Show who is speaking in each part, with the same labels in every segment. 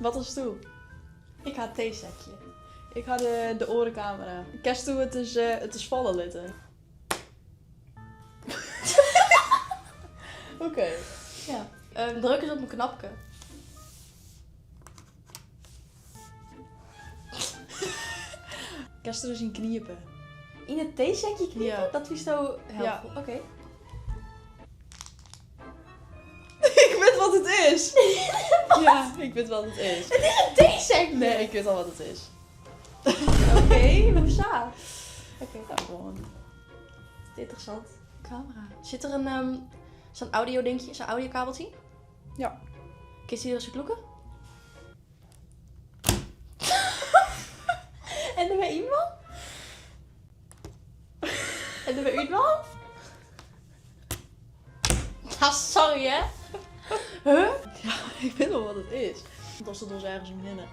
Speaker 1: Wat hast do?
Speaker 2: Ik ha it teesekje.
Speaker 1: Ik ha de oare kamera. Kinst do it ris it ris falle litte? Oké.
Speaker 2: Ja. Druk ris op in knopke.
Speaker 1: Kinst der ris yn knipe.
Speaker 2: Yn it teesekje knipe?
Speaker 1: Ja.
Speaker 2: Dat fynsto helpful?
Speaker 1: Ja.
Speaker 2: Oké.
Speaker 1: Ik wit wat it is. Ja, ik wit wat it is.
Speaker 2: It is in teesekje!
Speaker 1: Nee, ik wit al wat it is.
Speaker 2: Oké, hoesa? Oké.
Speaker 1: Ja, gewoan.
Speaker 2: Ynteressant. Kamera. Sit der in sa'n audio dinkje, sa'n audiokabeltsje yn?
Speaker 1: Ja.
Speaker 2: Kinst dy der ris út lûke? En der wer yn man? En der wer út man? Ja, sorry hè. Huh?
Speaker 1: Ja, ik wit wol wat it is. Want dat dochst ergens omhinne.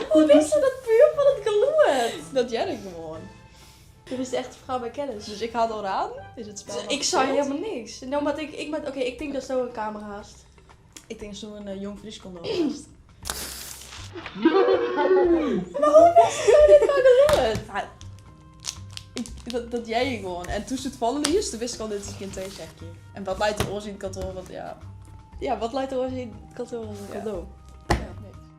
Speaker 2: Hoe witsto dat puer fan it gelûd?
Speaker 1: Dat hear ik gewoan.
Speaker 2: Do bist echt in frou mei kennis.
Speaker 1: Dus ik ha it al raden? Is it spel
Speaker 2: Ik sei helemaal niks. No moat ik, ik moat, oké, ik tink datsto in kamera hast.
Speaker 1: Ik tink datsto in Jong Frysk kondoom hast.
Speaker 2: Mar hoe witsto dit fan gelûd?
Speaker 1: Ja, ik, dat hear je gewoan. En doe'tst it falle lietst, toen wist ik al, dit is gjin teesekje. En wat leit der oars yn it kantoar, want ja.
Speaker 2: Ja, wat leit der oars yn it kantoar as in
Speaker 1: Ja.
Speaker 2: kondoom?